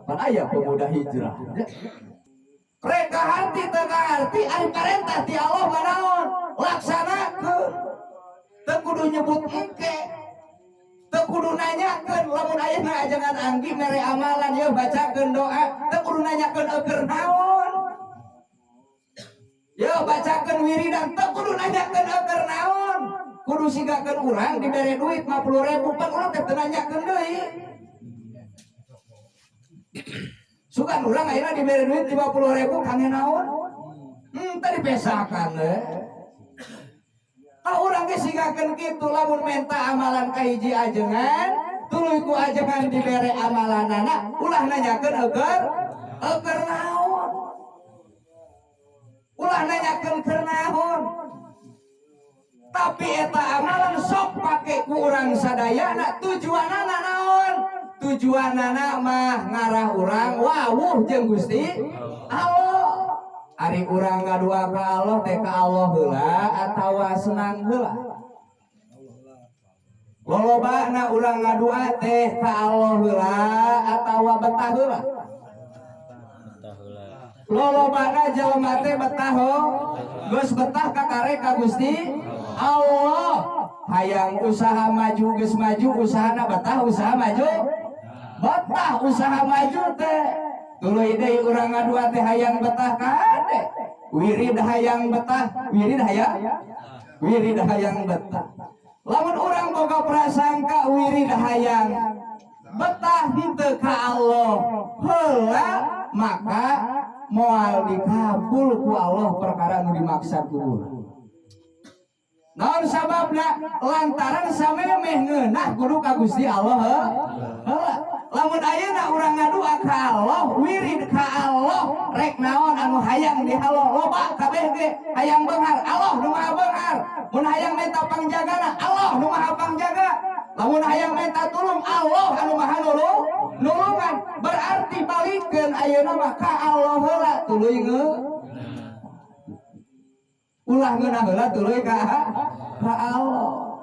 Pan aya pemuda hijrah. Rek kaharti teu kaharti ari parentah ti Allah mah naon? Laksanakeun. Teu kudu nyebut engke. Teu kudu nanyakeun lamun ayeuna ajengan Anggi mere amalan yeuh bacakeun doa, teu kudu nanyakeun eukeun naon. Yeuh bacakeun wiridan, teu kudu nanyakeun eukeun naon. Kudu sigakeun urang dibere duit 50.000 pan urang teh teu nanyakeun deui. Sugan urang ayeuna dibere duit 50.000 kangge naon? Teu dipesakan we. Ka urang ge sigakeun kitu lamun menta amalan ka hiji ajengan, tuluy ku ajengan dibere amalanana, ulah nanyakeun eueur naon. Ulah nanyakeun keur naon. Tapi eta amalan sok pake ku urang sadayana, tujuanana naon? Tujuanana mah ngarah urang wawuh jeung Gusti Allah. Ari urang ngadua ka Allah teh ka Allah heula atawa senang heula? Lolobana urang ngadua teh ka Allah heula atawa betah heula? Lolobana jelema teh betah ho, geus betah kakare ka Gusti Allah. Hayang usaha maju geus maju usahana betah usaha maju. Betah usaha maju teh. Tuluy deui urang ngadua teh hayang betah kade. Wirid hayang betah, wirid hayang, wirid hayang betah. Lamun urang boga prasangka wirid hayang betah henteu ka Allah heula, maka moal dikabul ku Allah perkara nu dimaksa ku urang. Naon sababna? Lantaran samemeh ngeunah kudu ka Gusti Allah heula. Lamun ayeuna urang ngadua ka Allah, wirid ka Allah, rek naon anu hayang di Allah loba kabeh ge, hayang beunghar Allah nu maha beunghar, mun hayang minta pangjagana Allah nu maha pangjaga, lamun hayang minta tulung Allah anu maha nulungan. Berarti balikeun ayeuna mah ka Allah heula tuluy ulah ngeunah heula tuluy ka Allah.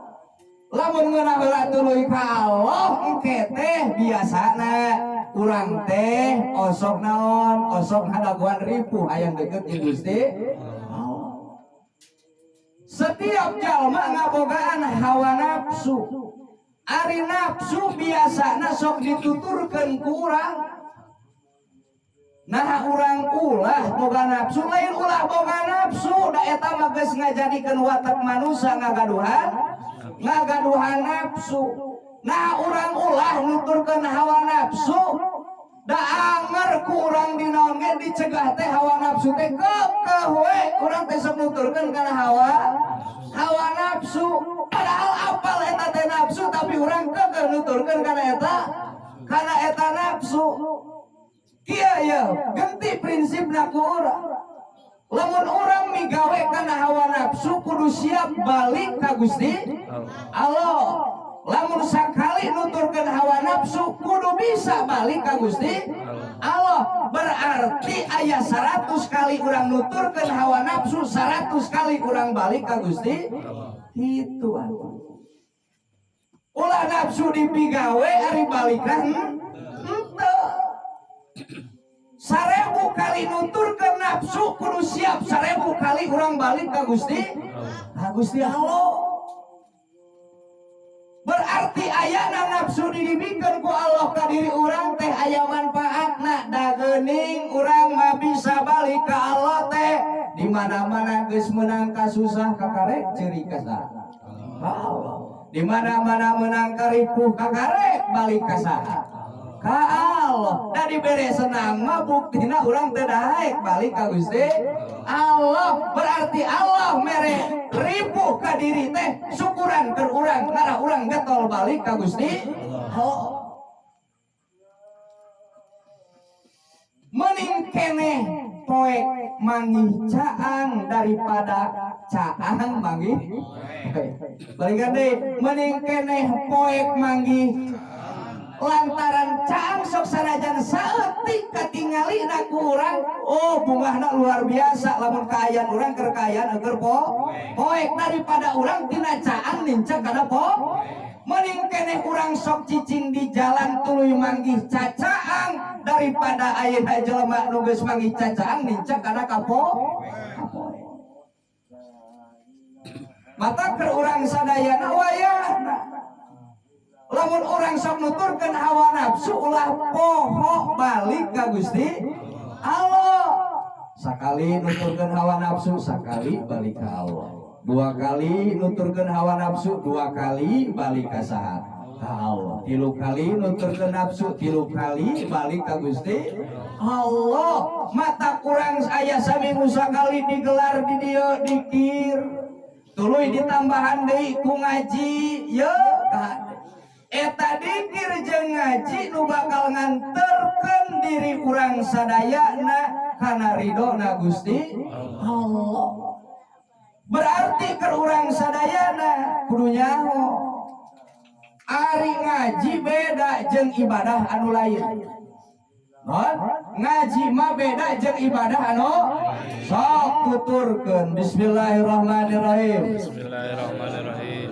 Lamun ngeunah heula tuluy ka Allah engke teh biasana urang teh osok naon, osok ngadaguan ripuh hayang deket jeung Gusti Allah. Setiap jalma ngabogaan hawa nafsu. Ari nafsu biasana sok dituturkeun ku urang. Nah urang ulah boga nafsu, lain ulah boga nafsu, da eta mah geus ngajadikeun watak manusia ngagaduhan nafsu. Nah urang ulah nuturkeun hawa nafsu, da anger ku urang dinaon ge dicegah teh hawa nafsu teh kekeh we urang teh sok nuturkeun kana hawa nafsu. Padahal apal eta teh nafsu, tapi urang kekeh nuturkeun kana eta nafsu. Kieu ya, ganti prinsipna ku urang. Lamun urang migawe kana hawa nafsu kudu siap balik ka Gusti Allah. Lamun sakali nuturkeun hawa nafsu kudu bisa balik ka Gusti Allah. Berarti aya 100 kali urang nuturkeun hawa nafsu, 100 kali urang balik ka Gusti. Kitu atuh. Ulah nafsu dipigawe ari balikan henteu. 1000 kali nuturkeun nafsu kudu siap 1000 kali urang balik ka Gusti, ka Gusti Allah. Berarti ayana nafsu didibikeun ku Allah ka diri urang teh aya manfaatna, da geuning urang mah bisa balik ka Allah teh di mana-mana geus meunang kasusah kakarek ceurik ka saha? Ka Allah. Di mana-mana meunang karipuh kakarek balik ka saha? Ka Allah. Da dibere senang mah buktina urang teu daek balik ka Gusti Allah. Berarti Allah mere ripuh ka diri teh syukuran keur urang ngarah urang getol balik ka Gusti Allah. Mending keneh poek manggih caang daripada caang manggih poek. Balikan deui, mending keneh poek manggih lantaran caang sok sanajan saeutik katingalina ku urang, oh bungahna luar biasa lamun kaayaan urang keur kaayaan eueur poek daripada urang tina caang nincak kana Mending keneh urang sok cicing di jalan tuluy manggih cacaang daripada Daripada ayeuna jelema nu geus manggih cacaang nincak kana kapo kapoe. Mata keur urang sadayana wayahna. Lamun urang sok nuturkeun hawa nafsu, ulah poho balik ka Gusti Allah. Sakali nuturkeun hawa nafsu, sakali balik ka Allah. Dua kali nuturkeun hawa nafsu, dua kali balik ka saha? Ka Allah. Tilu kali nuturkeun nafsu, tilu kali balik ka Gusti Allah. Mata kurang aya saminggu sakali digelar di dieu dikir. Tuluy ditambahan deui ku ngaji ye ka eta dikir jeung ngaji nu bakal nganterkeun diri urang sadayana kana ridona Gusti Allah. Berarti keur urang sadayana kudu nyaho ari ngaji beda jeung ibadah anu lain. Non? Ngaji mah beda jeung ibadah anu sok tuturkeun. Bismillahirrahmanirrahim. Bismillahirrahmanirrahim.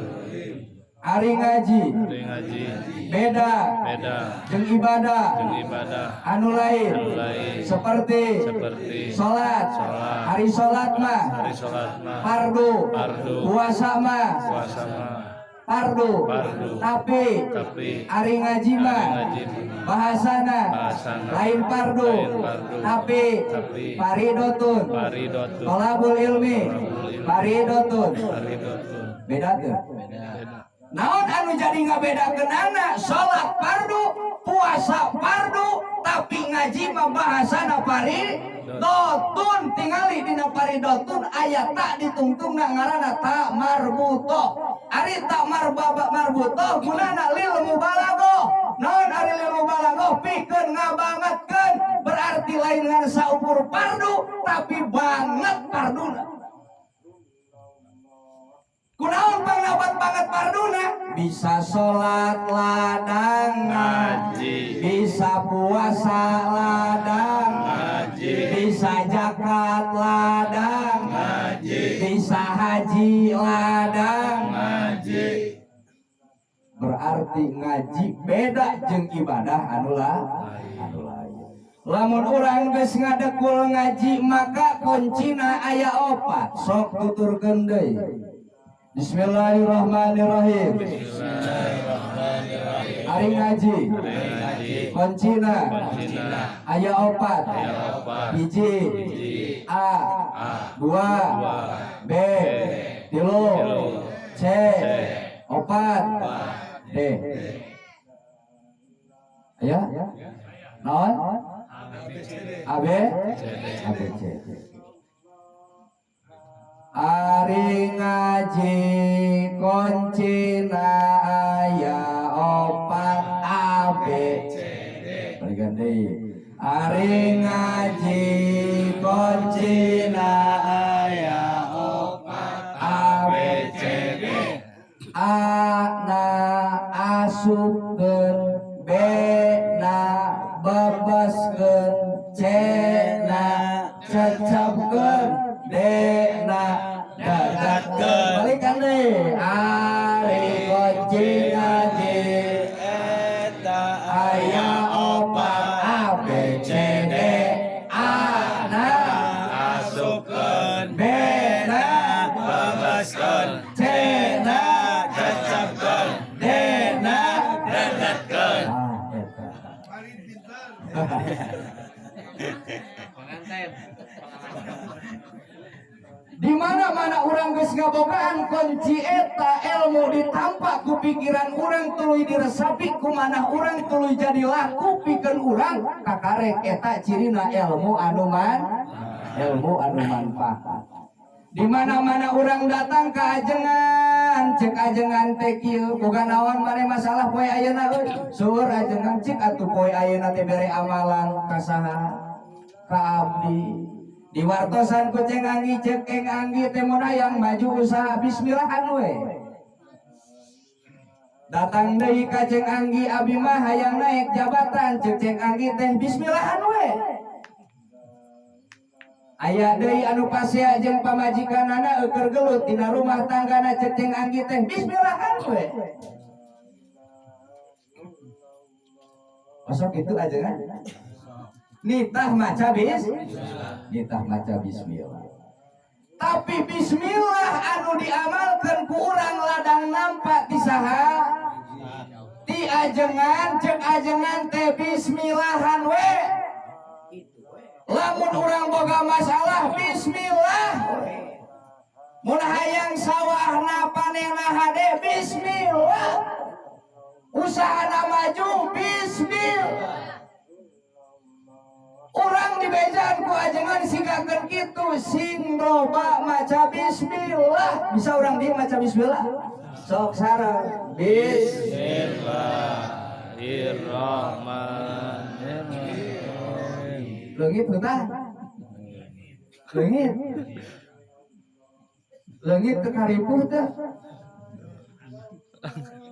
Ari ngaji Ari ngaji beda beda jeung ibadah jeung ibadah anu lain, anu lain, seperti seperti salat. Salat. Hari salat mah hari salat mah fardu, fardu, puasa mah puasa mah fardu, fardu, tapi tapi ari ngaji mah ari ngaji mah bahasana bahasana lain fardu, lain fardu, tapi tapi faridotun, faridotun, tolabul ilmi tolabul ilmi, faridotun. Faridotun. Beda tuh. Beda. Naon anu jadi ngabedakeunana? Salat fardu, puasa fardu, tapi ngaji mah bahasana faridotun. Tingali dina faridotun aya ta ditungtungna, ngaranna ta marbutoh. Ari ta marbaba marbutoh gunana lil mubalaghah. Naon ari lil mubalaghah? Pikeun ngabangetkeun. Berarti lain ngan saukur fardu, tapi banget farduna. Kunaon pangnabat banget farduna? Bisa sholat ladang ngaji, bisa puasa ladang ngaji, bisa zakat ladang ngaji, bisa haji ladang ngaji. Berarti ngaji beda jeung ibadah anu lah anu lain. Lamun urang geus ngadekul ngaji, maka kuncina aya opat. Sok tuturkeun deui. Bismillahirrahmanirrahim. Bismillahirrahmanirrahim. Ari ngaji Ari ngaji kuncina kuncina aya opat. Aya opat. Hiji, Hiji, A, A, dua, dua, B, tilu, tilu, C, opat, D. Aya? Naon? A B, A B C D. Ari ngaji kuncina aya opat, A B C D. Balikan deui. Ari ngaji kuncina aya opat, A B C D. A na asupkeun, B na bebaskeun, C na cecepkeun, D na dadatkeun. Balikan deui. Ari kunci ngaji Eta aya opat, A B C D. A na asupkeun, B na bebaskeun, C na cecepkeun, D na dadatkeun. Ah, eta. Pengantin. Di mana-mana urang geus ngabogaan kunci eta, ilmu ditampak ku pikiran urang, tuluy diresapi ku manah urang, tuluy jadi laku pikeun urang kakarek, eta cirina ilmu anu manfaat. Di mana-mana urang datang ke ajengan, cek ajengan teh kieu, "Boga naon maneh masalah poe ayeuna euy?" "Seueur, ajengan." "Cik atuh poe ayeuna teh bere amalan ka saha? Ka abdi." Diwartosan ku Ceng Anggi, cek Ceng Anggi teh, "Mun hayang maju usaha, bismillahan we." Datang deui ka Ceng Anggi, "Abi mah hayang naik jabatan." Cek Ceng Anggi teh, "Bismillahan we." Aya deui anu pasea jeung pamajikanana, eueur gelut dina rumah tanggana, cek Ceng Anggi teh, "Bismillahan we." Masuk itu aja kan? Nitah maca bis, nitah maca bismillah. Tapi bismillah anu diamalkan ku urang ladang nampak ti saha? Ti ajengan. Cek ajengan teh bismillahan we. Lamun urang boga masalah, bismillah we. Mun hayang sawahna panena hade, bismillah. Usahana maju, bismillah. Urang dibejaan ku ajengan sigakeun kitu, sing loba maca bismillah. Bisa urang di maca bismillah? Sok sareng bis. Bismillahirrahmanirrahim. Leungit betah, leungit, leungit ke karipuh teh,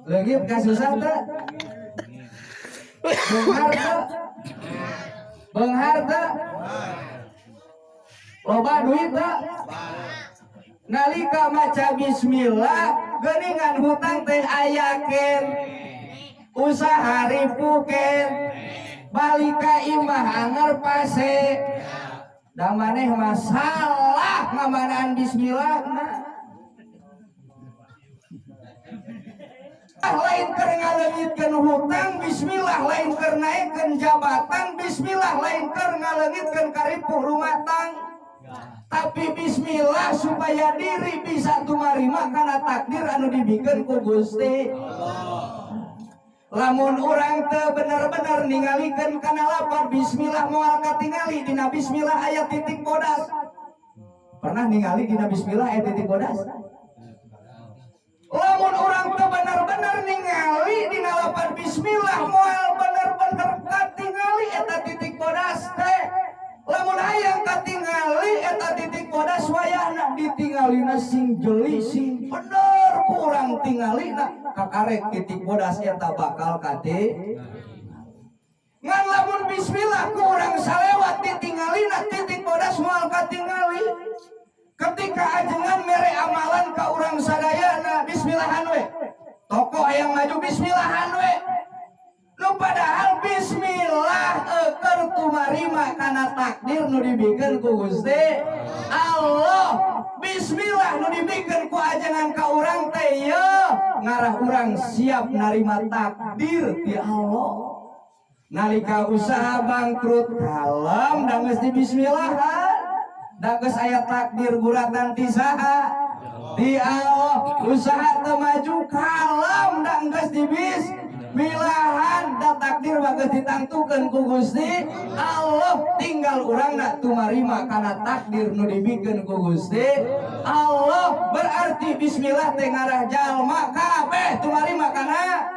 leungit ka susah teh, beunghar teh, beunghar teh, loba duit teh? Nalika maca bismillah, geuningan hutang teh ayaken, usaha ripuken, balik ka imah anger pase. Da maneh masalah ngamanaan bismillah mah. Lain keur ngaleungitkeun hutang bismillah, lain keur naekkeun jabatan bismillah, lain keur ngaleungitkeun karipuh rumah tangga, tapi bismillah supaya diri bisa tumarima kana takdir anu dibikeun ku Gusti. Lamun urang teu bener-bener ningalikeun kana lapar bismillah, moal katingali dina bismillah aya titik bodas. Pernah ningali dina bismillah aya titik bodas? Lamun urang teu bener-bener ningali dina lapar bismillah, moal bener-bener katingali eta titik bodas teh. Lamun hayang katingali eta titik bodas, wayahna ditingalina sing jeli, sing bener ku urang tingalina, kakarek titik bodas eta bakal kati. Ngan lamun bismillah ku urang salewat ditingalina, titik bodas moal katingali. Ketika ajengan mere amalan ka urang sadayana, bismillahan we, toko hayang maju, bismillahan we. Nu padahal bismillah keur tumarima kana takdir nu dibikeun ku Gusti Allah. Bismillah nu dibikeun ku ajengan ka urang teh ye ngarah urang siap narima takdir ti Allah. Nalika usaha bangkrut, kalem, da geus di bismillahan, da geus aya takdir guratan ti saha? Ti Allah. Usaha teu maju, kalem, da geus di bismillahan, da takdir mah geus ditangtukeun ku Gusti Allah, tinggal urangna tumarima kana takdir nu dibikeun ku Gusti Allah. Berarti bismillah teh ngarah jalma kabeh tumarima kana.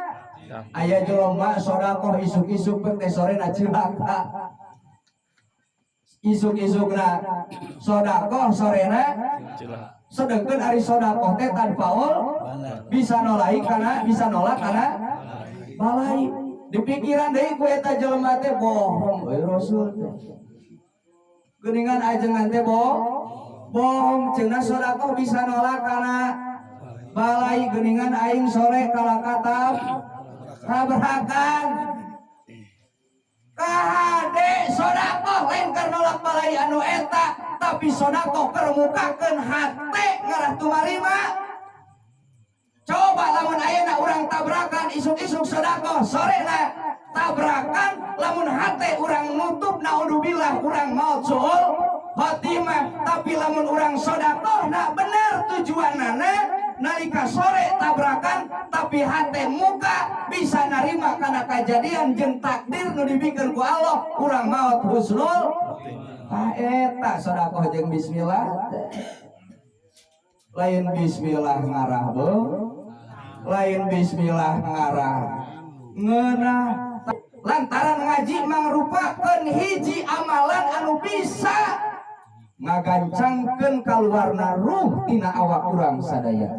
Aya jelema sedekah isuk-isuk teh sorena cilaka. Isuk-isukna sedekah, sorena. Sedengkeun ari sedekah teh tanfaul, bisa nolai kana, bisa nolak kana balai. Di pikiran deui ku eta jelema teh, bohong euy Rasul teh. Geuningan ajengan teh bohong, cenah sedekah bisa nolak kana balai, geuningan aing sore kalakatab tabrakan. Kahade sedekah lain keur nolak balai anu eta, tapi sedekah keur mukakeun hate ngarah tumarima. Coba lamun ayeuna urang tabrakan, isuk-isuk sedekah, sorena tabrakan, lamun hate urang nutup, naudzubillah urang maut suul khotimah. Tapi lamun urang sedekah na bener tujuanana, nalika sore tabrakan tapi hate muka bisa narima kana kajadian jeung takdir nu dibikeun ku Allah, urang maut husnul. Ah, eta sedekah jeung bismillah teh. Lain bismillah ngarah beuh, lain bismillah ngarah ngeunah. Lantaran ngaji mangrupakeun hiji amalan anu bisa ngagancangkeun kaluarna ruh tina awak urang sadaya.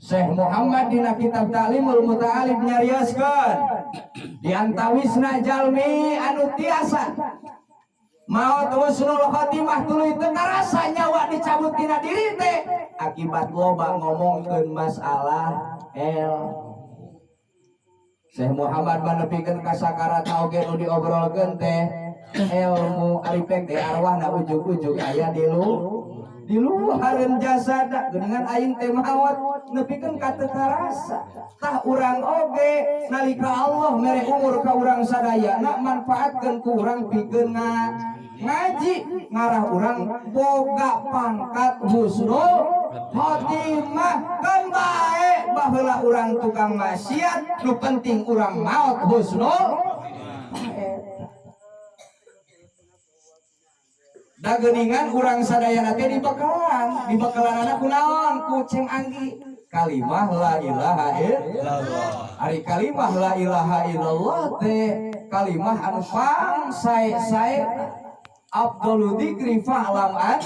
Syekh Muhammad dina kitab Ta'limul Muta'alim nyarioskeun di antawisna jalmi anu tiasa maot husnul khotimah tuluy teu karasa nyawa dicabut tina diri teh akibat loba ngomongkeun masalah el. Syekh Muhammad manepikeun ka sakaratna oge nu diobrolkeun teh. Ilmu ari pek teh arwahna ujug-ujug aya di di luareun jasada geuningan aing teh maot nepikeun ka teu karasa. Tah urang oge nalika Allah mere umur ka urang sadayana manfaatkeun ku urang pikeun ngaji ngarah urang boga pangkat husnul khotimah. Kan bae baheula urang tukang maksiat, nu penting urang maot husnul. Da geuningan urang sadayana teh dibekalan, dibekalanana kunaon? Ku Ceng Anggi kalimah la ilaha illallah. Ari kalimah la ilaha illallah teh kalimah anu pang sae-sae, afdalu dzikri fa'lam an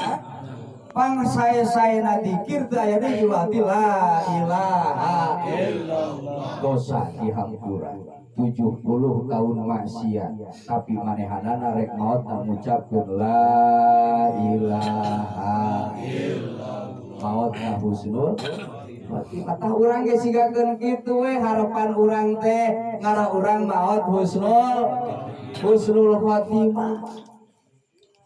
pang sae-saena dzikir teh aya deui iwati la ilaha illallah. Dosa dihampura 70 tahun maksiat tapi manehanana rek maot ngucapkeun la ilaha illallah, maotna husnul khotimah. Tah urang ge sigakeun kitu we, harapan urang teh ngarah urang maot husnul khotimah.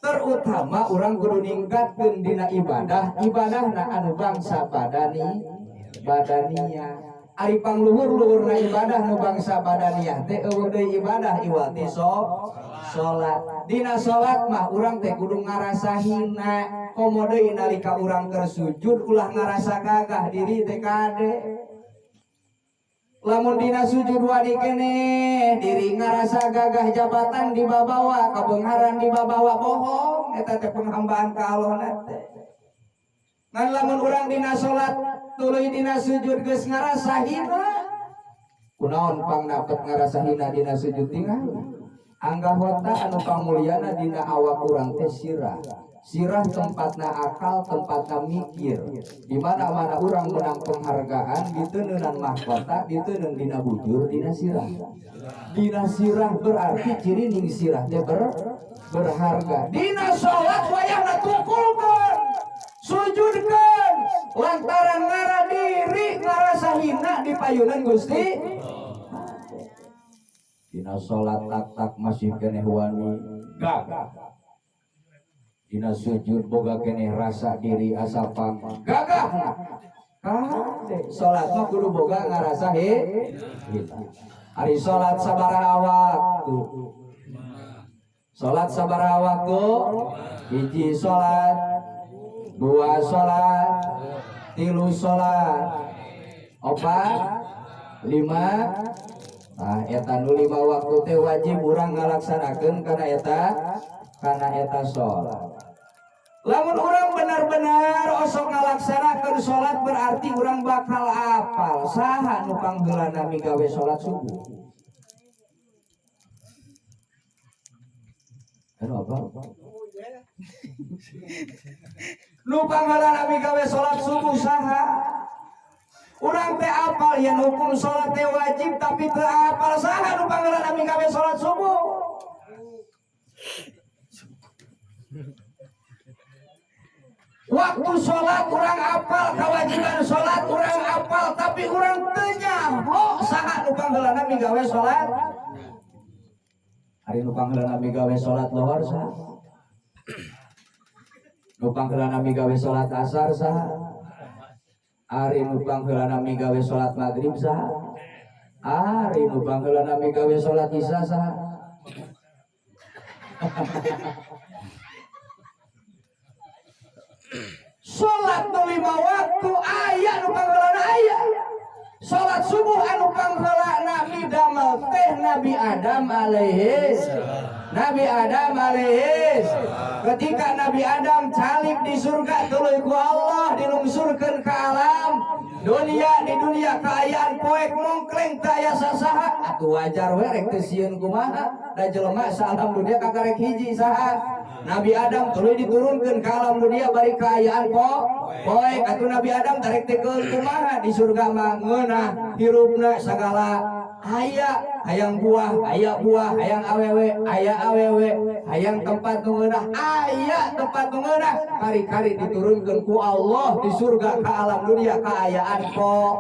Terutama urang kudu ningkatkeun dina ibadah, ibadahna anu bangsa badaniyah. Ari pangluhur-luhurna ibadah nu bangsa badaniyah teh eueuh deui ibadah iwati salat. Dina salat mah urang teh kudu ngarasa hina, komo deui nalika urang keur sujud ulah ngarasa gagah diri teh kade. Lamun dina sujud wani keneh diri ngarasa gagah, jabatan dibabawa, kabeungharan dibabawa, bohong eta teh penghambaan ka Allah teh. Ngan lamun urang dina salat tuluy dina sujud geus ngarasa hina, kunaon pang dapet ngarasa hina dina sujud? Tinggal anggahota anu pamulyana dina awak urang teh sirah. Sirah tempatna akal, tempatna mikir. Di mana-mana urang menang penghargaan diteuneunan mahkota, diteuneunan dina bujur, dina sirah. Dina sirah berarti ciri ning sirah teh berharga. Dina salat wayahna tukulkeun, sujudkeun lantaran ngara diri ngarasa hina di payunan Gusti. Dina salat tak-tak masih keneh wani gagah. Dina sujud boga keneh rasa diri asa pang gagah. Kade salat mah kudu boga ngarasa hina. Ari salat sabaraha waktu? Salat sabaraha waktu? Hiji salat, dua salat, tilu salat, opat, lima. Nah, eta nu lima waktu teh wajib urang ngalaksanakeun kana eta salat. Lamun urang benar-benar osok ngalaksanakeun salat berarti urang bakal apal saha nu pangheulana migawe salat subuh. Anu apa? Nu pangheulana migawe salat subuh saha? Urang teh apal yen hukum salat teh wajib tapi teu apal saha nu pangheulana migawe salat subuh. Waktu salat urang apal, kewajiban salat urang apal, tapi urang teu nyaho saha nu pangheulana migawe salat. Ari nu pangheulana migawe salat lohor saha? Nu pangheulana migawe salat asar saha? Ari nu pangheulana migawe salat maghrib saha? Ari nu pangheulana migawe salat isya saha? Salat nu lima waktu aya nu pangheulana aya. Salat subuh anu pangheulana midamel teh Nabi Adam alaihi. Nabi Adam alaihi. Ketika Nabi Adam calik di surga tuluy ku Allah dilungsurkeun ka alam dunia. Di dunia kaayaan poek mongkleng teu aya sasaha, atuh wajar we rek teu sieun kumaha, da jelema sa alam dunia kakarek hiji saha Nabi Adam. Tuluy diturunkeun ka alam dunia bari kaayaan poek, atuh Nabi Adam tarek teh kumaha, di surga mah ngeunah hirupna, sagala aya, hayang buah aya buah, hayang awewe aya awewe, hayang tempat nu ngeunah aya tempat nu ngeunah. Kari-kari diturunkeun ku Allah di surga ka alam dunia kaayaan poek.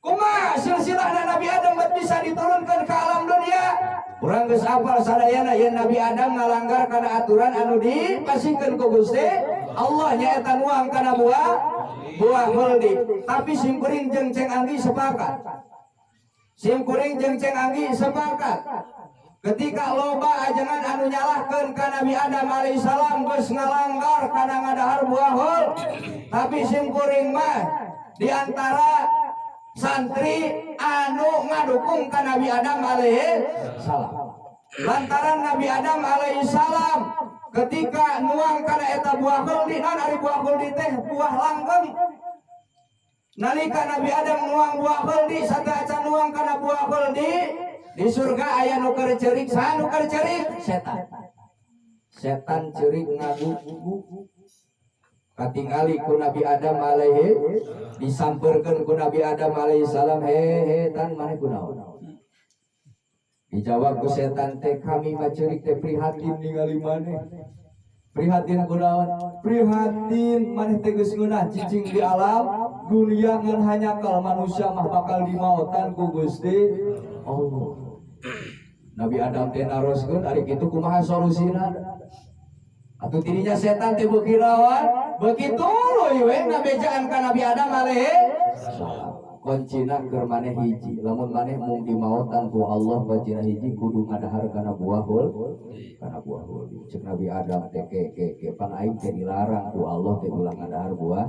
Kumaha silsilahna Nabi Adam bisa diturunkan ke alam dunia? Urang geus apal sadayana yen Nabi Adam ngalanggar kana aturan anu dipasihkeun ku Gusti Allah nyaeta nuang kana buah khuldi. Tapi simkuring jeung Ceng Anggi sepakat. Simkuring jeung Ceng Anggi sepakat. Ketika loba ajengan anu nyalahkeun ka Nabi Adam alaihissalam geus ngalanggar kana ngadahar buah khuldi. Tapi simkuring mah di antara santri anu ngadukung ka Nabi Adam alaihissalam. Lantaran Nabi Adam alaihissalam ketika nuang kana eta buah khuldi, naon ari buah khuldi teh buah langgeng. Nalika Nabi Adam nuang buah khuldi, sateuacan nuang kana buah khuldi, di surga aya nu keur ceurik, saha nu keur ceurik? Setan. Setan ceurik ngagugu. Katingali ku Nabi Adam alaihi disampeurkeun ku Nabi Adam alaihi salam, he he tan maneh kunaon? Dijawab ku setan teh kami mah ceurik teh prihatin ningali maneh. Prihatin kunaon? Prihatin maneh teh geus ngeunah cicing di alam dunia ngan hanjakal manusia mah bakal dimaotan ku Gusti Allah. Nabi Adam teh naroskeun ari kitu kumaha solusina? Atuh tidinya setan teh beuki rawan, beuki tuluy we ngabejaan ka Nabi Adam alaihi salam. Kuncina keur maneh hiji, lamun maneh mung dimaotan ku Allah kuncina hiji kudu ngadahar kana buah khuldi, kana buah khuldi. Ceuk Nabi Adam teh ke ke ke pan aing teh dilarang ku Allah teh ulah ngadahar buah,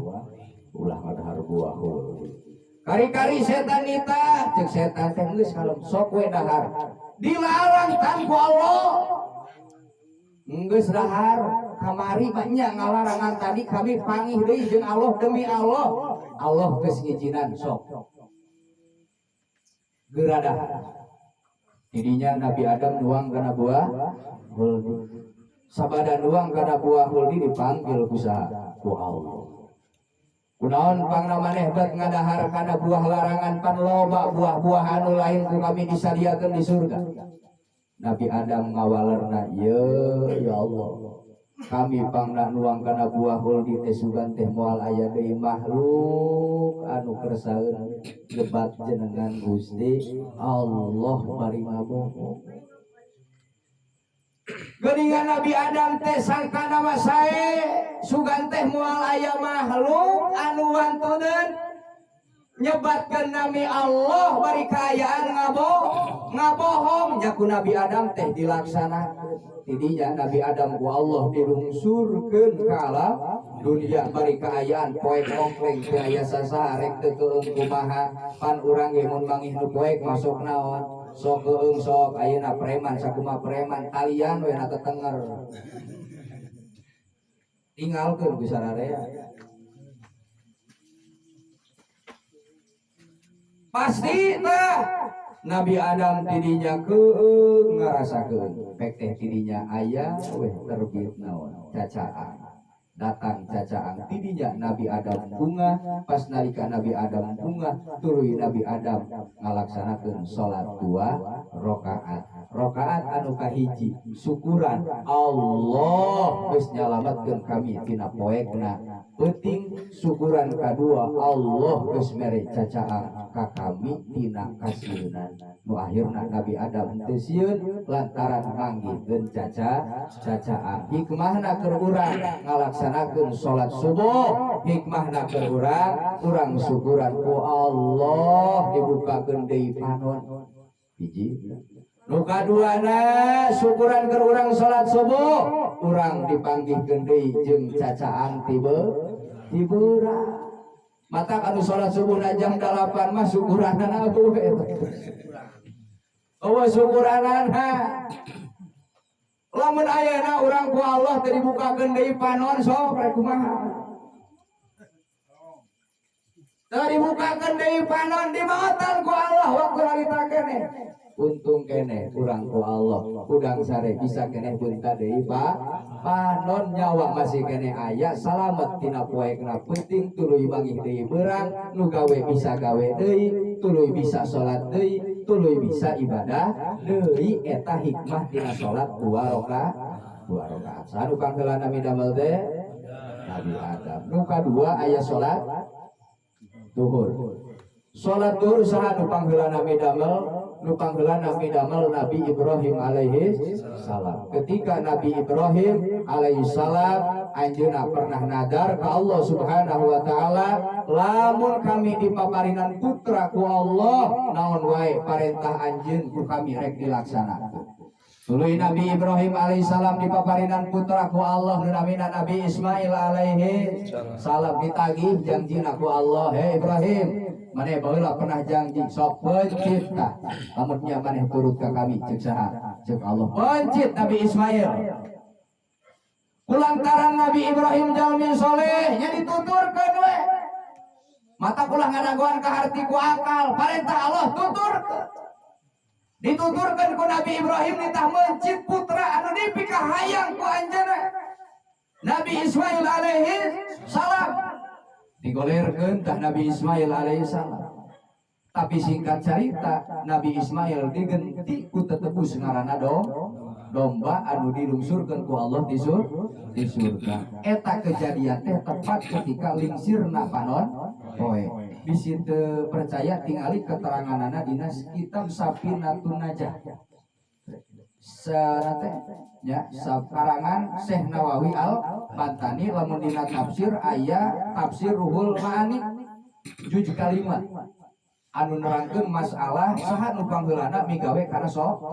ulah ngadahar buah khuldi. Kari-kari setan nita, ceuk setan teh geus kalem sok we dahar. Dilarang tan ku Allah. Geus dahar kamari mah nya ngalarangan tadi kami pangih deui jeung Allah demi Allah. Allah geus ngijinan sok. Geura dahar. Tidinya Nabi Adam nuang kana buah khuldi. Sabada nuang kana buah khuldi dipanggil ku saha? Ku Allah. Kunaon pangna maneh bet ngadahar kana buah larangan pan loba buah-buah anu lain ku kami disadiakeun di surga. Nabi Adam ngawalerna, "Ye ya Allah, kami pangna nuang kana buah khuldi teh sugan teh moal aya deui makhluk anu kersaeun nyebat jenengan Gusti Allah bari ngabohong." Geuningan Nabi Adam teh sangkana mah sae sugan teh moal aya makhluk anu wantuneun nyebatkeun nami Allah bari kaayaan ngabohong nya ku Nabi Adam teh dilaksanakeun. Tidinya Nabi Adam ku Allah dilungsurkeun ka alam dunia bari kaayaan poek ongkleng teu aya sasaha rek teu keung kumaha pan urang ge mun mangih nu poek masuk naon sok keung sok ayeuna preman sakumaha preman talian we na tetenger tinggalkeun ku sararea pasti tah Nabi Adam tidinya keung ngarasakeun pek teh tidinya aya weh terbit naon cacaan datang cacaan tidinya Nabi Adam bunga pas nalika Nabi Adam bunga tuluy Nabi Adam ngalaksanakeun salat 2 rakaat rakaat anu kahiji syukuran Allah geus nyalametkeun kami tina poekna peuting syukuran kadua Allah geus mere cacaan ka kami tina kasieunan nu akhirna Nabi Adam teu sieun lantaran manggihkeun cacaan hikmahna keur urang ngalaksanakeun salat subuh hikmahna keur urang syukuran ku Allah dibukakeun deui panon hiji nu kaduana syukuran keur urang salat subuh urang dipanggihkeun deui jeung cacaan tibeura mata anu salat subuh na jam 8 mah syukuranana eueuh eta eueuh syukuranana lamun ayeuna urang ku Allah teh dibukakeun deui panon sok rek kumaha teh dibukakeun deui panon dimaotan ku Allah waktu harita keneh untung keneh urang ku Allah udang sare bisa keneh beunta deui Pak panon nyawa masih keneh aya salamet tina poekna peuting tuluy mangih deui beurang nu gawe bisa gawe deui tuluy bisa salat deui tuluy bisa ibadah deui eta hikmah tina salat 2 rakaat 2 rakaat saha nu pangheulana nami damel teh Nabi Adam nu kadua aya salat zuhur. Salat duhur saha nu pangheulana midamel? Nu pangheulana midamel Nabi Ibrahim alaihi salam. Ketika Nabi Ibrahim alaihi salam, anjeunna pernah nadar ke Allah Subhanahu wa taala, lamun kami dipaparinan putra ku Allah, naon wae parentah anjeun ku kami rek dilaksanakeun. Tuluy Nabi Ibrahim alaihissalam dipaparinan putra ku Allah nu namina Nabi Ismail alaihi salam. Ditagih janjina ku Allah, "Hei Ibrahim, maneh baheula pernah janji, sok pencit tah lamun nya maneh turut ka kami." Cek saha? Cek Allah. Pencit Nabi Ismail. Kulantaran Nabi Ibrahim jalmi soleh nya, dituturkeun we. Mata ulah ngadagoan ka harti ku akal, parentah Allah tuturkeun. Dituturkan ku Nabi Ibrahim, nitah mencit putra anu dipikahayang ku anjeunna, Nabi Ismail alaihi salam. Digolerkeun tah Nabi Ismail alaihi salam. Tapi singkat cerita, Nabi Ismail digenti ku tetebus ngaranna domba anu dilungsurkeun ku Allah di surga. Eta kejadian teh tepat ketika lingsirna panon poe. Bisi teu percaya, tingali keteranganana dina kitab Safinatun Najah. Sanate ya karangan Syekh Nawawi Al Bantani. Lamun dina tafsir aya tafsir Ruhul Ma'ani juz kalima anu nerangkeun masalah saha nu pangheulana migawe kana salat.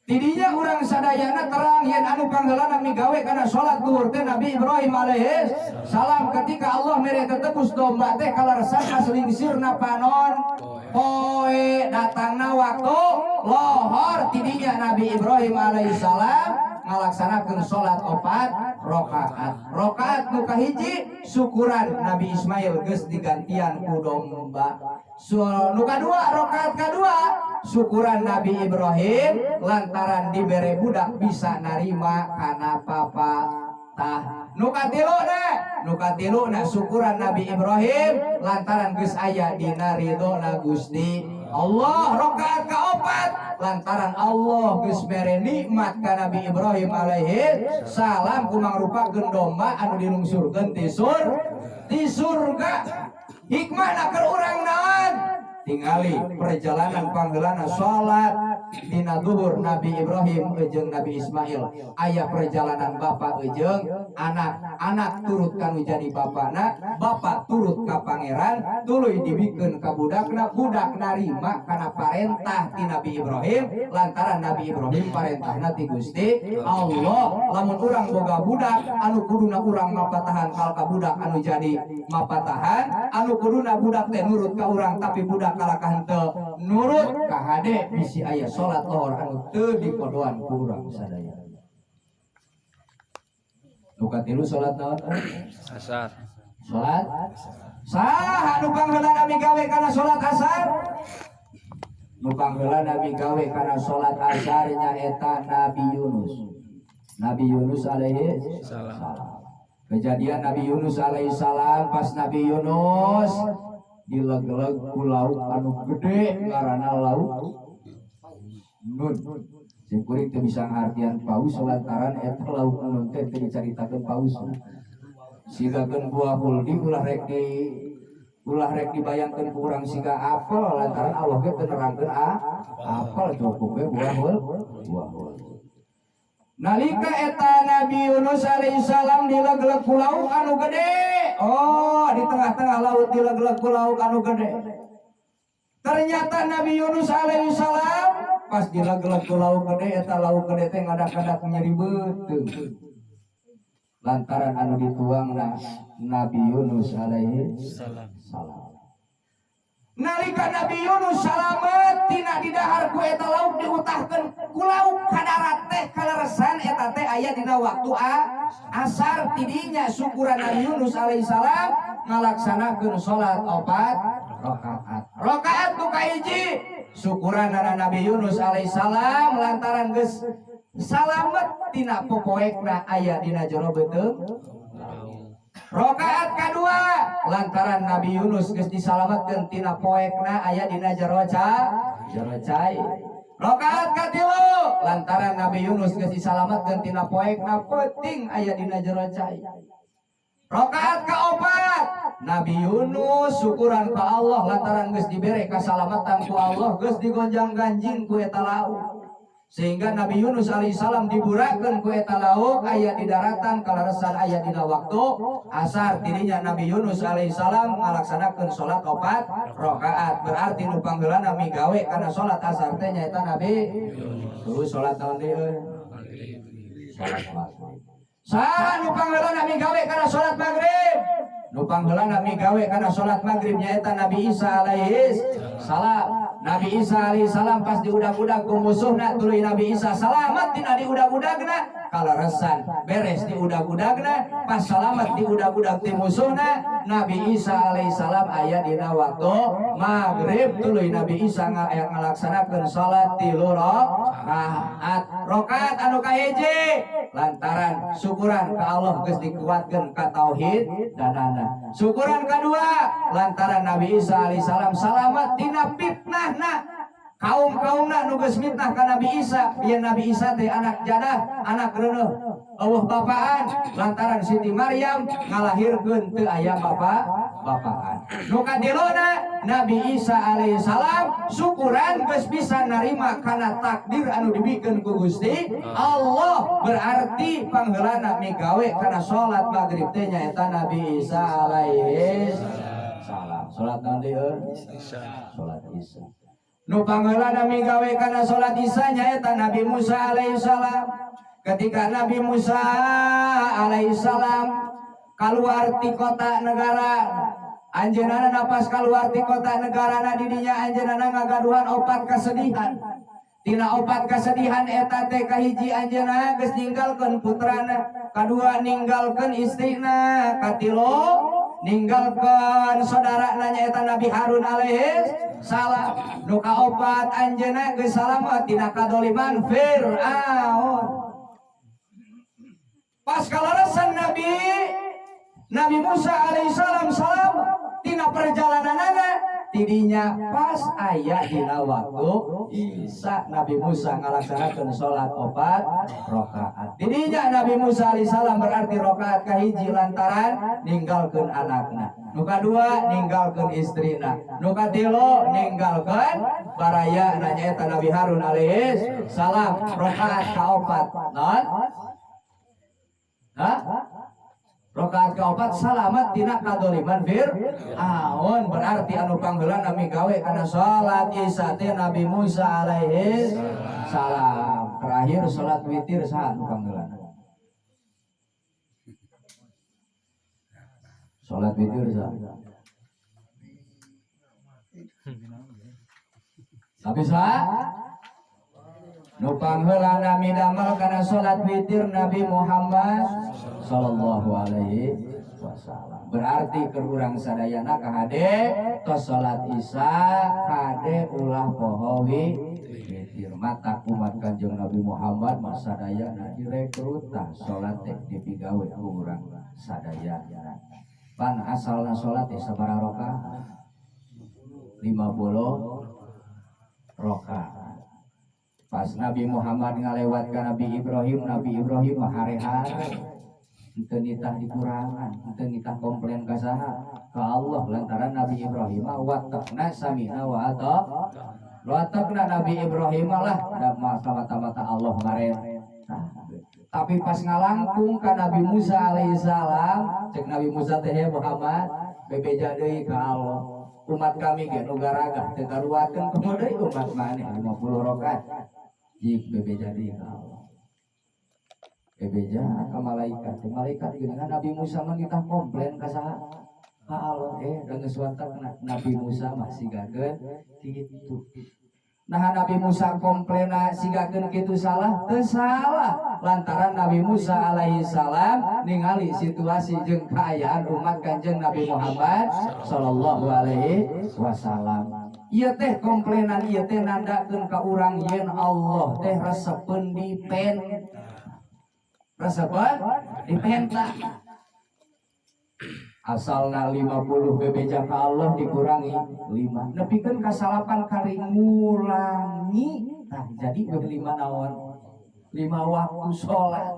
Tidinya urang sadayana terang yen anu pangheulana migawe kana salat duhur teh Nabi Ibrahim alaihi salam. Ketika Allah mere tetebus domba teh kaleresan pas lingsirna panon poe, datangna waktu lohor. Tidinya Nabi Ibrahim alaihi salam ngalaksanakeun salat opat rakaat. Rakaat nu kahiji syukuran Nabi Ismail geus digantian ku domba. So, nu kadua, rakaat kadua syukuran Nabi Ibrahim lantaran dibere budak bisa narima kana papa tah. Nu katilu na, nu katilu na syukuran Nabi Ibrahim lantaran geus aya dina ridho Gusti Allah. Rakaat kaopat lantaran Allah geus mere nikmat ka Nabi Ibrahim alaihi salam ku mangrupakeun domba anu dilungsurkeun ti surga. Hikmahna keur urang naon? Tingali perjalanan pangheulana salat dina duhur Nabi Ibrahim jeung Nabi Ismail, aya perjalanan bapak jeung anak. Anak turut kanu jadi bapakna, bapak turut ka pangeran, tuluy dibikeun ka budakna, budak narima kana parentah ti Nabi Ibrahim lantaran Nabi Ibrahim parentahna ti Gusti Allah. Lamun urang boga budak, anu kuduna urang mapatahan kal ka budak anu jadi mapatahan, anu kuduna budak teh nurut ka urang, tapi budak kalakah henteu nurut, kahade bisi aya salat lohor anu teu dikodoan ku urang sadaya. Nu katilu salat naon? Asar. Salat saha nu pangheulana migawe kana salat asar? Nu pangheulana migawe kana salat asar nyaeta Nabi Yunus, Nabi Yunus alaihi salam. Salam. Kejadian Nabi Yunus alaihi salam, pas Nabi Yunus dileg-leg ku lauk anu gede ngaranna lauk Nun. Sim kuring teu bisa ngartian paus lantaran eta lauk Nun teh teu dicaritakeun paus. Sigakeun buah huldi, ulah rek dibayangkeun ku urang siga apel lantaran Allah ge teu nerangkeun apel, cukup we buah huldi. Nalika eta Nabi Yunus alaihissalam dileg-leg ku lauk anu gede. Oh, di tengah-tengah laut dileg-leg ku lauk anu gede. Ternyata Nabi Yunus alaihissalam pas dileg-leg ku lauk gede, eta lauk gede teh ngadak-ngadak nyeri beuteung. Lantaran anu dituangna Nabi Yunus alaihi salam. Salam. Nalika Nabi Yunus salamet tina didahar ku eta lauk, diutahkeun ku lauk ka darat teh kaleresan eta teh aya dina waktu asar. Tidinya syukuran Nabi Yunus alaihissalam ngalaksanakeun salat opat rakaat. Rakaat nu kahiji syukuran Nabi Yunus alaihissalam lantaran geus salamet tina popoekna aya dina jero beuteung. Rokaat kedua lantaran Nabi Yunus geus disalametkeun tina poekna aya dina jero cai. Rokaat katilu lantaran Nabi Yunus geus disalametkeun tina poekna peuting aya dina jero cai. Rakaat kaopat, Nabi Yunus syukuran ka Allah lantaran geus dibere kasalamatan ku Allah, geus digonjang-ganjing ku eta laut. Sehingga Nabi Yunus alaihissalam diburakeun ku eta laut aya di daratan, kaleresan aya dina waktu asar. Tidinya Nabi Yunus alaihissalam ngalaksanakeun salat opat rakaat. Berarti nu pangheulana migawe kana salat asar teh nyaeta Nabi. Terus salat naon deui euy? Salat maghrib. Saha nu pangheulana migawe kana salat maghrib? Nu pangheulana migawe kana salat maghrib nyaeta Nabi Isa alaihi salam. Nabi Isa alaihi salam pas diudag-udag ku musuhna, tuluy Nabi Isa salamat tina diudag-udagna. Kaleresan beres diudag-udagna, pas salamat diudag-udag ti musuhna, Nabi Isa alaihi salam aya dina waktu maghrib. Tuluy Nabi Isa ngalaksanakeun salat tilu rakaat. Rakaat anu kahiji lantaran syukuran ka Allah geus dikuatkeun ka tauhid danana. Syukuran kedua lantaran Nabi Isa alaihi salam salamat tina fitnahna kaum-kaumna nu geus mitnah ka Nabi Isa yen Nabi Isa teh anak jadah, anak reuneuh, euweuh bapaan, lantaran Siti Maryam ngalahirkeun teu aya bapa bapaan. Nu katiluna, Nabi Isa alaihi salam syukuran geus bisa narima kana takdir anu dibikeun ku Gusti Allah. Berarti pangheulana migawe kana salat maghrib teh nyaeta Nabi Isa alaihi salam. Salat naon deui euy? Salat Isya. Nu pangheulana migawe kana salat Isya nyaeta Nabi Musa alaihi salam. Ketika Nabi Musa alaihi salam keluar ti kota negara anjeunna, napas keluar ti kota negara, didinya anjeunna ngagaduhan opat kesedihan. Tina opat kesedihan eta teh, kahiji, anjeunna geus ninggalkeun putrana, kadua, ninggalkeun istrina, katilu, ninggalkeun saudara nyaeta Nabi Harun alaihi salam, nu kaopat, anjeunna geus salamet tina kadoliman Fir'aun. Pas kaleresan Nabi Nabi Musa alaihissalam salam tina perjalananana, tidinya pas aya dina waktu Isya, Nabi Musa ngalaksanakeun salat opat rakaat. Tidinya Nabi Musa alaihissalam, berarti rakaat kahiji lantaran ninggalkeun anakna, nu kadua, ninggalkeun istrina, nu katilu, ninggalkeun baraya nyaeta Nabi Harun alaihi salam. Rakaat kaopat naon? Hah? Rakaat kaopat salamat tina kadoliman Fir'aun. Berarti anu pangheulana migawe kana salat Isya teh Nabi Musa alaihi salam. Terakhir, salat witir, saha anu pangheulana? Salat witir saha? Nabi saha? Nu pangheulana midamel kana salat witir Nabi Muhammad sallallahu alaihi wasallam. Berarti keur urang sadayana, kahade tos salat Isya, kade ulah poho witir. Mata umat Kanjeng Nabi Muhammad mah sadayana direkrut, tah salat teh dipigawe ku urang sadayana. Pan asalna salat teh sabaraha rakaat? 50 rakaat. Pas Nabi Muhammad ngalewat ka Nabi Ibrahim, Nabi Ibrahim mah hare-hare. Henteu nitah dikurangan, henteu nitah komplain ka saha? Ka Allah, lantaran Nabi Ibrahim mah watakna sami'na wa ata. Watakna Nabi Ibrahim lah da mata-mata Allah maren. Nah, tapi pas ngalangkung ka Nabi Musa alaihissalam, cek Nabi Musa teh, "Ya Muhammad, bebeja deui ka Allah. Umat kami ge nu garagah teu karuakeun, komo deui umat maneh 50 rakaat. Jik bebeja deui ka Allah." Bebeja ka malaikat. Malaikat geuningan Nabi Musa mah nitah komplain ka saha? Ka Allah. Da geus watakna Nabi Musa mah sigakeun kitu. Nah, Nabi Musa komplain sigakeun kitu salah? Teu salah. Lantaran Nabi Musa alaihi salam ningali situasi jeung kaayaan umat Kanjeng Nabi Muhammad sallallahu alaihi wasallam. Ieu teh komplainan ieu teh nandakeun ka urang yen Allah teh resepeun dipen. Resepeun dipenta. Asalna 50, bebeja ka Allah dikurangi 5. Nepikeun ka salapan kali ngulangi. Tah, jadi weh 5 naon? 5 waktu sholat.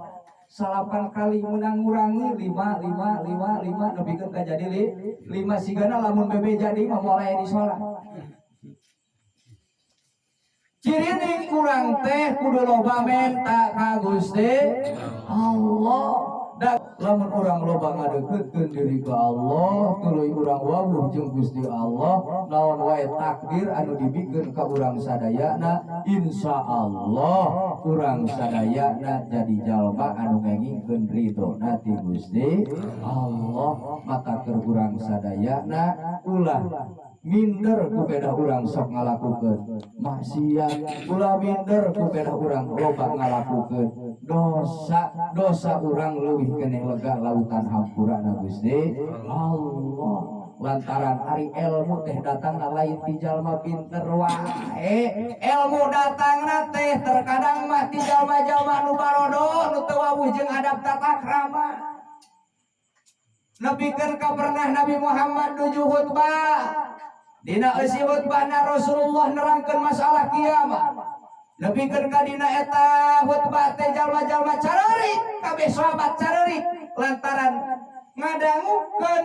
Salapan kali menang ngurangi lima lima lima lima nepikeun ka jadi lima. Sigana lamun bebe jadi mah moal di salat. Cirining urang teh kudu loba menta ka Gusti Allah. Da lamun urang loba ngadeukeutkeun diri ka Allah, tuluy urang wawuh jeung Gusti Allah, naon wae takdir anu dibikeun ka urang sadayana, insyaallah urang sadayana jadi jalma anu ngengingkeun ridhona ti Gusti Allah. Maka keur urang sadayana ulah minder ku pedah urang sok ngalakukeun maksiat, ulah minder ku pedah urang loba ngalakukeun dosa. Dosa urang leuwih keneh lega lautan hampurana Gusti Allah, lantaran ari ilmu teh datangna lain ti jalma pinter wae. Ilmu datangna teh terkadang mah ti jalma-jalma nu barodo, nu teu wawuh jeung adab tata krama. Nepikeun ka pernah Nabi Muhammad nuju khutbah. Dina eusi khutbahna Rasulullah nerangkeun masalah kiamat. Nepikeun ka dina eta khutbah teh jalma-jalma careurik, kabeh sahabat careurik lantaran ngadangukeun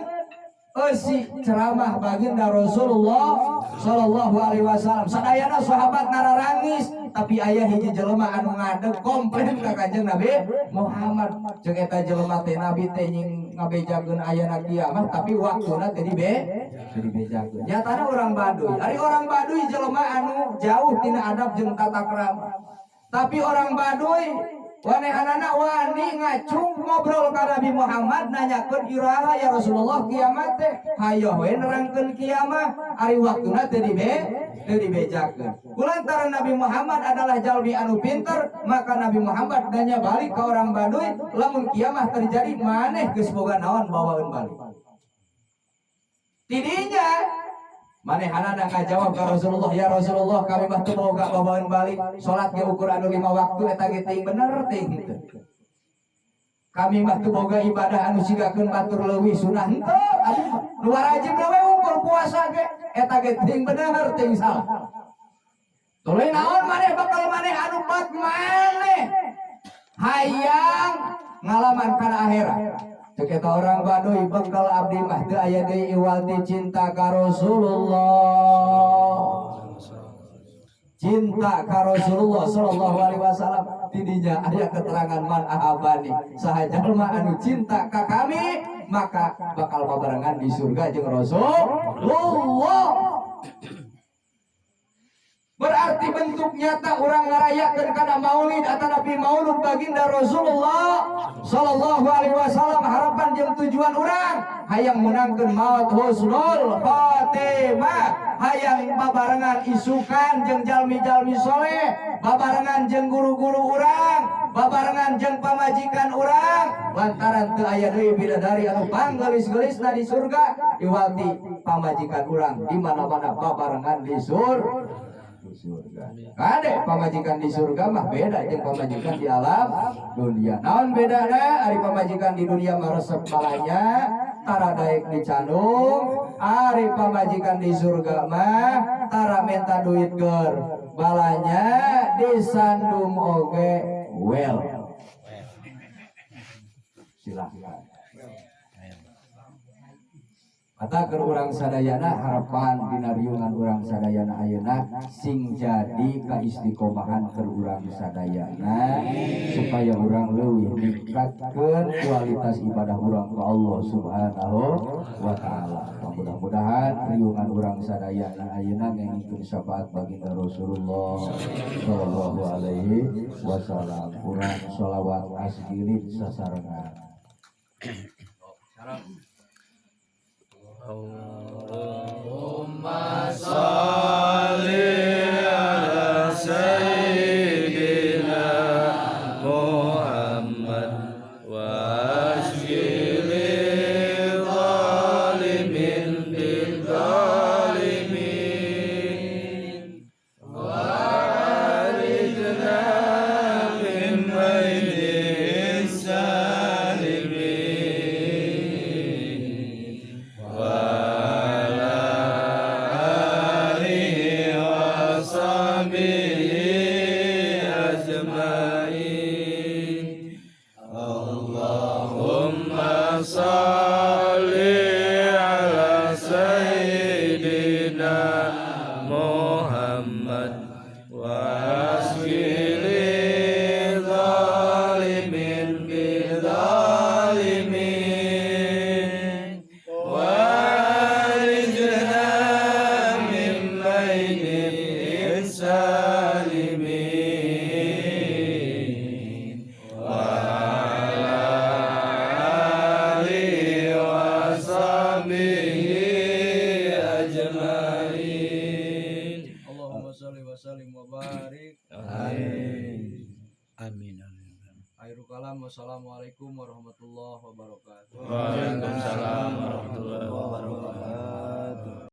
eusi ceramah baginda Rasulullah sallallahu alaihi wasallam. Sadayana sahabat nararangis, tapi aya hiji jelema anu ngadeg komplain ka Kanjeng Nabi Muhammad. Jeung eta jelema teh, Nabi teh nying ngabejakeun ayana kiamat, tapi waktuna teh teu dibejakeun. Nyatana orang Baduy. Ari orang Baduy jelema anu jauh tina adab jeung tata krama. Tapi orang Baduy wanehanana wani ngacung ngobrol ka Nabi Muhammad, nanyakeun, "Iraha ya Rasulullah kiamat teh?" Hayoh we nerangkeun kiamat, ari waktuna teu dibejakeun. Kulantaran Nabi Muhammad adalah jalmi anu pinter, maka Nabi Muhammad nanya balik ke orang Baduy, "Lamun kiamat terjadi, maneh geus boga naon bawaeun balik?" Tidinya manehanana ngajawab ka Rasulullah, "Ya Rasulullah, kami mah teu boga bawaeun balik, salat ge ukur anu lima waktu, eta ge teuing bener teuing henteu. Kami mah teu boga ibadah anu sigakeun batur leuwih sunah henteu, aduh, nu wajib we ukur puasa ge, eta ge teuing bener teuing salah. Tuluy naon maneh bakal maneh anu bat maneh hayang ngalaman kana akhirat?" Cek eta orang Baduy, "Bekal abdi mah teu aya deui iwal ti cinta ka Rasulullah." Cinta ka Rasulullah sallallahu alaihi wasallam. Tidinya aya keterangan, "Man ahabbani," saha jalma anu cinta ka kami, maka bakal babarengan di surga jeung Rasulullah. Berarti bentuk nyata orang ngarayakeun kana maulid atau nabi maulud baginda Rasulullah sallallahu alaihi wasallam, harapan jeung tujuan urang hayang menangkeun maut husnul khatimah, hayang babarengan isukan jeung jalmi-jalmi soleh, babarengan jeung guru-guru urang, babarengan jeung pamajikan urang, lantaran teu aya deui bidadari anu panggelis-geulisna di surga iwal ti pamajikan urang, di mana-mana babarengan di surga. Kade, pamajikan di surga mah beda jeung pamajikan di alam dunia. Naon bedana? Ari pamajikan di dunia mah resep balanya, tara daek dicandung. Ari pamajikan di surga mah tara menta duit ger balanya, disandung oge well. Silahkan. Kata ke urang sadayana, harapan dina riungan urang sadayana ayeuna sing jadi kaistiqomahan ke urang sadayana, supaya urang leuwih ningkatkeun kualitas ibadah urang ke Allah Subhanahu wa taala. Mudah-mudahan riungan urang sadayana ayeuna ngengingkeun syafaat baginda Rasulullah sallallahu alaihi wasallam. Urang sholawat asgilin sasarengan. اللهم صل على سيدنا محمد واشغل الظالمين بالظالمين وأخرجنا من بين السالمين وعلى آله. kalam. Wassalamualaikum warahmatullahi wabarakatuh. Waalaikumsalam warahmatullahi wabarakatuh.